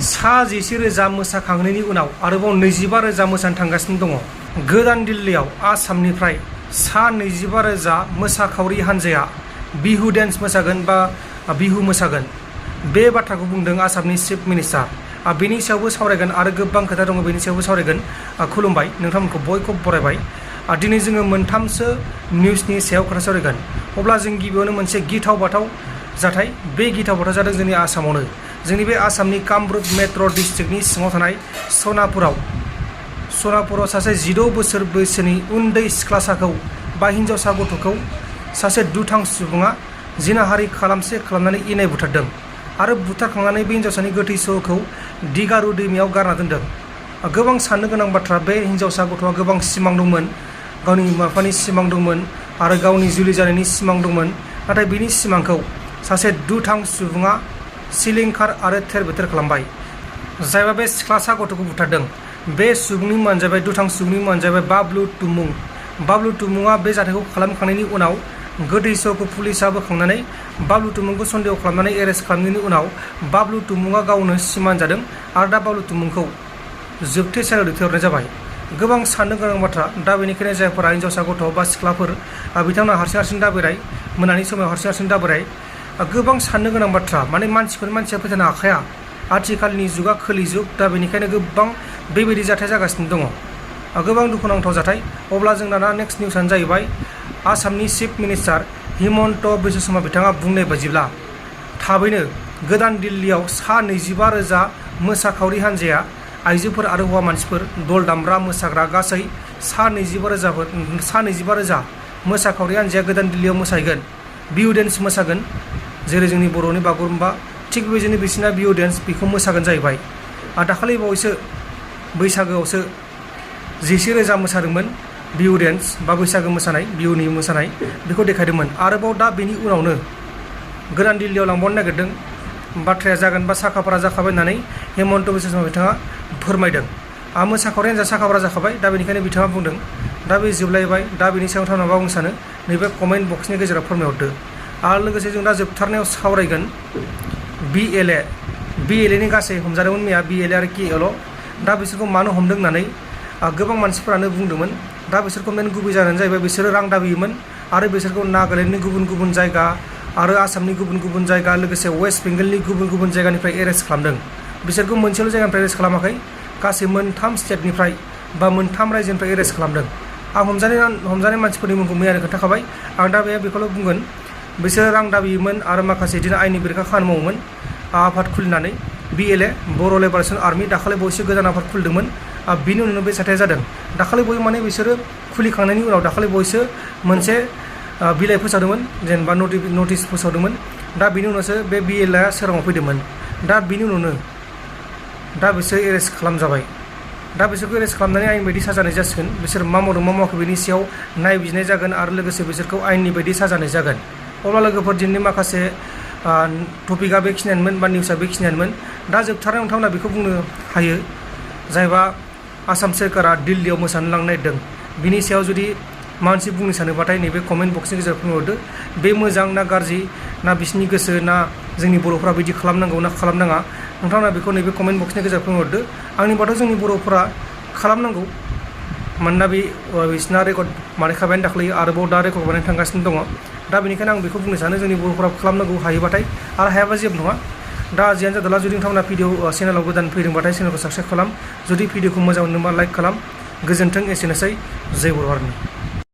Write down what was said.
10,000 मोसाखांनायनि उनाव आरोबाव 25,000 मोसानो थांगासिनो दङ। गोदान दिल्लीयाव आसामनिफ्राय 25,000 मोसाखावरि हान्जाया बिहु डेन्स मोसागोन बा बिहु मोसागोन बे बाथ्राखौ बुंदों आसामनि चिफ मिनिस्टार। बेनि सायावबो सावरायगोन आरो गोबां खोथा दङ बेनि सायावबो सावरायगोन। खुलुमबाय नोंथांमोनखौ बयखौबो बरायबाय। दिनै जोङो मोनथामसो निउसनि सायाव खोथा सावरायगोन। अब्ला जों गिबियावनो मोनसे गिथाव बाथाव जाथाय, बे गिथाव बाथाव जादों जोंनि आसामावनो। जोंनि बे आसामनि कामरुप मेट्र' डिस्ट्रिक्टनि सिङाव थानाय सनापुराव सासे 16 बोसोर बैसोनि उन्दै सिख्लासाखौ बा हिन्जावसा गथ'खौ सासे दुथां सुबुङा जिनाहारि खालामनानै इनाय बुथारदों आरो बुथारखांनानै बे हिन्जावसानि गोथै सह'खौ दिगारु दैमायाव गारना दोनदों। गोबां साननो गोनां बाथ्रा, बे हिन्जावसा गथ'आ गोबां सिमां दंमोन, गावनि बिमा बिफानि सिमां दंमोन आरो गावनि जुलि जानायनि सिमां दंमोन। नाथाय बिनि सिमांखौ सासे दुथां सुबुङा सिलिंखार आरो थेर बेथेर खालामबाय। जायबा बे सिख्लासा गथ'खौ बुथारदों बे सुबुंनि मुङानो जाबाय, दुथां सुबुंनि मुङानो जाबाय बाबलु तुमुं। बाबलु तुमुङा बे जाथायखौ खालामखांनायनि उनाव गोथै सह'खौ पुलिसा बोखांनानै बाबलु तुमुंखौ सन्देह खालामनानै एरेस्ट खालामनायनि उनाव बाबलु तुमुङा गावनो सिमान जादों आरो दा बाबलु तुमुंखौ जोबथेसालियाव दैथायहरनाय जाबाय। गोबां साननो गोनां बाथ्रा। दा बेनिखायनो जायफोरा हिन्जावसा गथ' बा सिख्लाफोर बिथांमोना हारसिं दाबोराय, मोनानि समाव हारसिं दाबोराय, गोबां साननो गोनां बाथ्रा। माने मानसिया फोथायनो हाखाया। आथिखालनि जुगा खोलि जुग, दा बेनिखायनो गोबां बेबायदि जाथाय जागासिनो दङ। गोबां दुखुनांथाव जाथाय। अब्ला जोंना दा नेक्स्ट निउसानो जाहैबाय आसामनि चिफ मिनिस्टार हिमन्त बिश्व शर्मा बिथाङा बुंनाय बायदिब्ला थाबैनो गोदान दिल्लीयाव 25,000 मोसाखावरि हान्जाया आइजोफोर आरो हौवा मानसिफोर, दल दामग्रा मोसाग्रा गासै 25,000 मोसाखावरि हान्जाया गोदान दिल्लीयाव मोसाहैगोन। बिहु डेन्स मोसागोन, जेरै जोंनि बर'नि बागुरुम्बा, थिग बेबायदिनो बिसिना बिहु डेन्स बेखौ मोसागोन जाहैबाय। दाखालि बावैसो बैसागोआवसो 10,000 मोसादोंमोन बिहु डेन्स बा बैसागो मोसानाय, बिहुनि मोसानाय बेखौ देखायदोंमोन। आरोबाव दा बेनि उनावनो गोदान दिल्लीयाव लांबावनो नागिरदों। बाथ्राया जागोन बा साखाफारा जाखाबाय होननानै हिमन्त बिश्व शर्मा बिथाङा फोरमायदों। मोसाखावरि हान्जा साखाफारा जाखाबाय, दा बेनिखायनो बिथाङा बुंदों दा बे जोबलायबाय। दा बेनि सायाव नोंथाङा मा बुंनो सानो नैबे कमेन्ट बक्सनि गेजेराव फोरमायहरदो। आरो लोगोसे जों दा जोबथारनायाव सावरायगोन BLA नि गासै हमजादोंमोन मैया, BLA आरो KL। दा बिसोरखौ मानो हमदों होननानै गोबां मानसिफोरानो बुंदोंमोन। दा बिसोरखौ मेन गुबै जाहोनानो जाहैबाय बिसोरो रां दाबियोमोन आरो बिसोरखौ नागालेण्डनि गुबुन गुबुन जायगा आरो आसामनि गुबुन गुबुन जायगा, लोगोसे वेस्ट बेंगलनि गुबुन गुबुन जायगानिफ्राय एरेस्ट खालामदों। बिसोरखौ मोनसेल' जायगानिफ्राय एरेस्ट खालामाखै, गासै 3 स्टेटनिफ्राय बा 3 रायजोनिफ्राय एरेस्ट खालामदों। आं हमजानाय मानसिफोरनि मुंखौ मैयानो खोन्थाखाबाय। आं दा बेखौल' बुंगोन, बिसोरो रां दाबियोमोन आरो माखासे बिदिनो आयेननि बेरेखा खामानि मावोमोन। आफाद खुलिनानै BLA बर' लिबारेसन आर्मि दाखालि बावैसो गोदान आफाद खुलिदोंमोन। बिनि उनावनो बे जाथाया जादों। दाखालि बावै माने बिसोरो खुलिखांनायनि उनाव दाखालि बावैसो मोनसे बिलाइ फोसावदोंमोन, जेनेबा नटिस फोसावदोंमोन। दा बिनि उनावसो बे BLA सोराङाव फैदोंमोन। दा बिनि उनावनो दा बिसोर एरेस्ट खालामजाबाय। दा बिसोरखौ एरेस्ट खालामनानै आयेन बायदि साजानाय जासिगोन। बिसोर मा मावदों मा मावाखै बेनि सायाव नायबिजिरनाय जागोन आरो लोगोसे बिसोरखौ आयेननि बायदि साजानाय जागोन। अब्ला लोगोफोर, दिनैनि माखासे टपिकआ बेखिनियानोमोन बा निउसआ बेखिनियानोमोन। दा जोबथारनायाव नोंथांमोना बेखौ बुंनो हायो, जायबा आसाम सोरखारा दिल्लीयाव मोसानो लांनो नागिरदों बिनि सायाव जुदि माबा मोनसे बुंनो सानोबाथाय नैबे कमेन्ट बक्सनि गेजेराव फोरमायहरदो। बे मोजां ना गाज्रि, ना बिसिनि गोसो, ना जोंनि बर'फ्रा बिदि खालामनांगौ ना खालामनाङा, नोंथांमोना बेखौ नैबे कमेन्ट बक्सनि गेजेराव फोरमायहरदो। आंनिबाथ' जोंनि बर'फोरा खालामनांगौ, मानोना बिसिना रेकर्ड बानायखाबायानो दाख्लै, आरोबाव दा रेकर्ड बानायनो थांगासिनो दङ। दा बेनिखायनो आं बेखौ बुंनो सानो जोंनि बर'फोरा खालामनांगौ हायोबाथाय, आरो हायाबा जेबो नङा। दा जियानो जादोंला, जुदि नोंथांमोना चेनेलाव गोदान फैदोंबाथाय चेनेलखौ साबस्क्राइब खालाम, जुदि भिडिअखौ मोजां मोनदोंबा लाइक खालाम। गोजोन्थों, एसेनोसै, जय बर' हारिनि।